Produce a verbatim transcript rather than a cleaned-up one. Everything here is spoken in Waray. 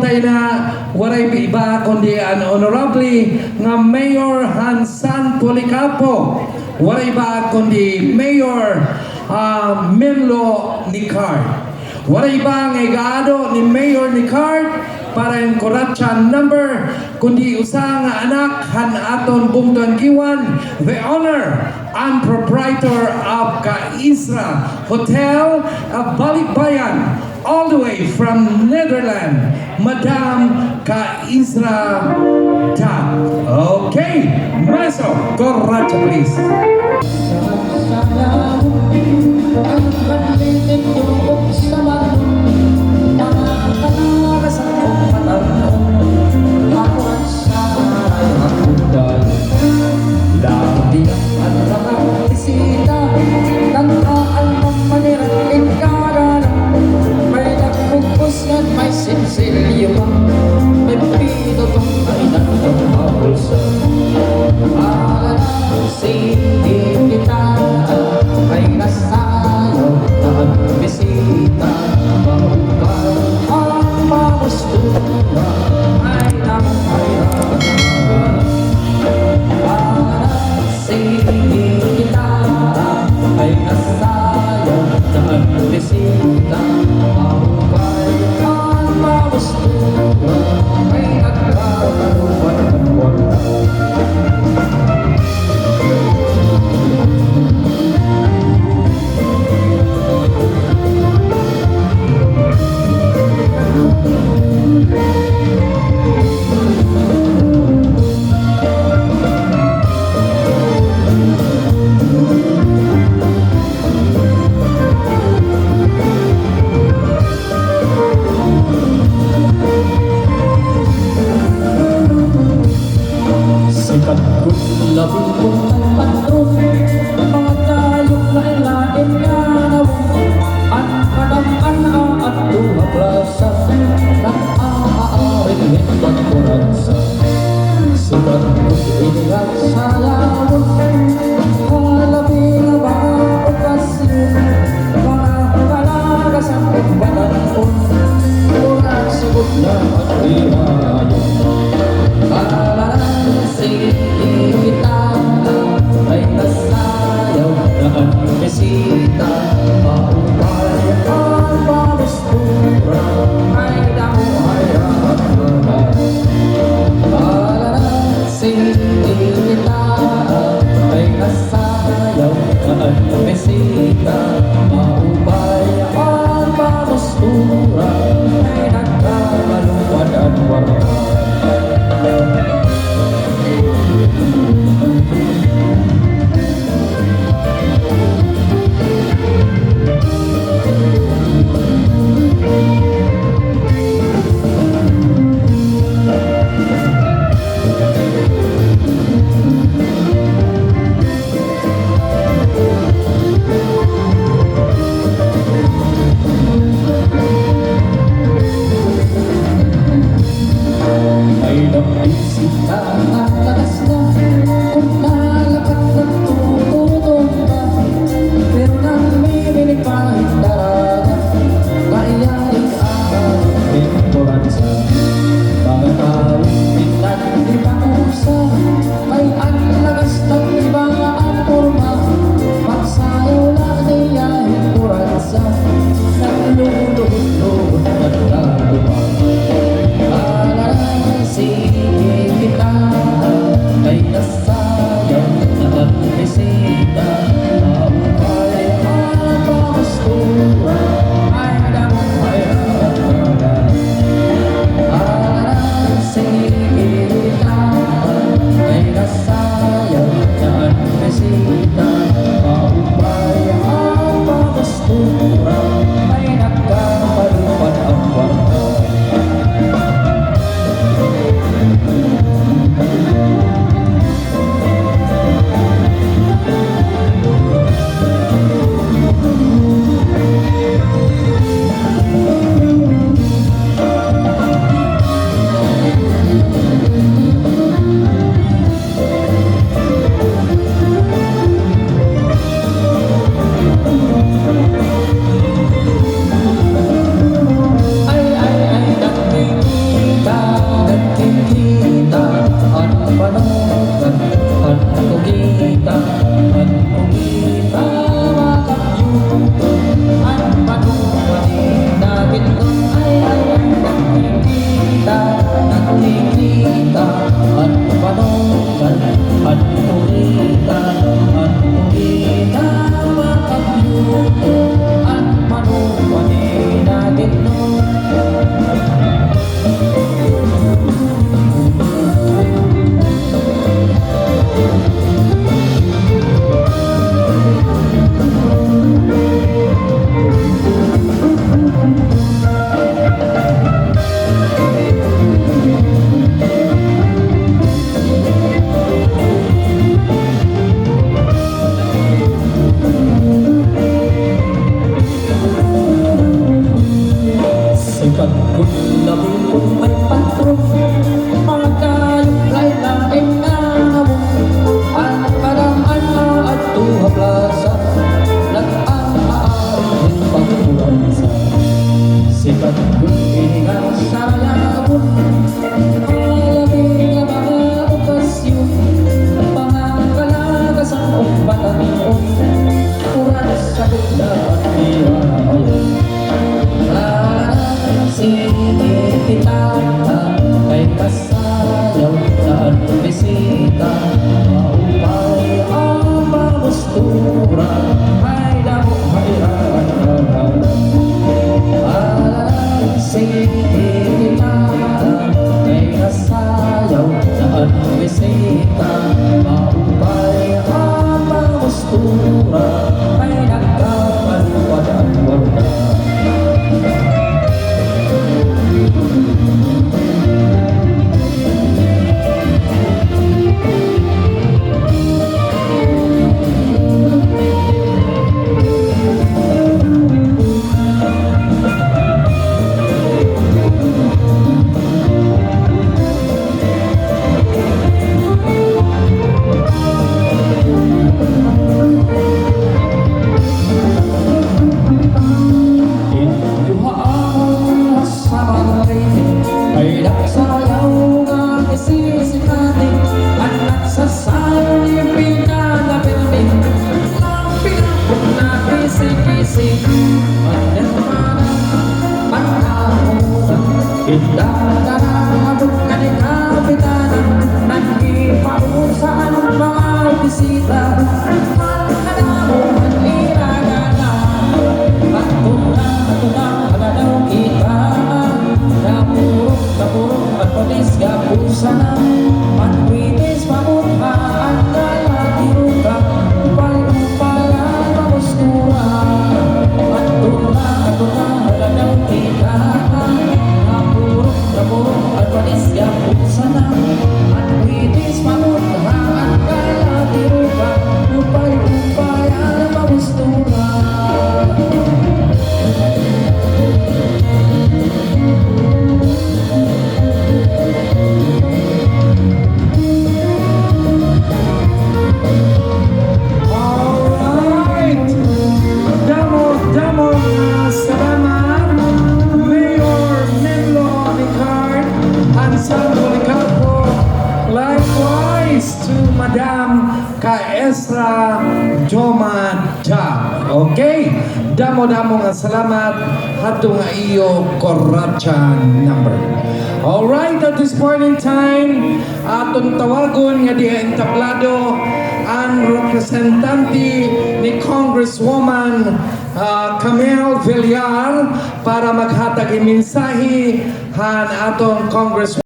Tay na, waray iba kundi an Honorable nga Mayor han San Policarpo. Waray iba kundi Mayor, ah, Menlo Nicard. Waray iba nga ig-aado ni Mayor Nicard para hin kuratsa number, kundi usa nga anak han aton bungto han Guiuan, the owner and proprietor of Kaisra Hotel, a Balikbayan, all the way from Netherlands, Madam Kaisra Tan. Okay, maestro, kuratsa, please. Alright! Damo, damo nga salamat, Mayor Menlo Nicard, Hansan Policarpo. Likewise to Madam Kaesra Joma Dab. Okay? Damo-damo nga salamat hadto nga iyo corruption number. Alright, at this point in time, aton tawagon nga diha entablado an representante ni Congresswoman, ah, Camille Villar para maghatag hin mensahe han aton Congresswoman.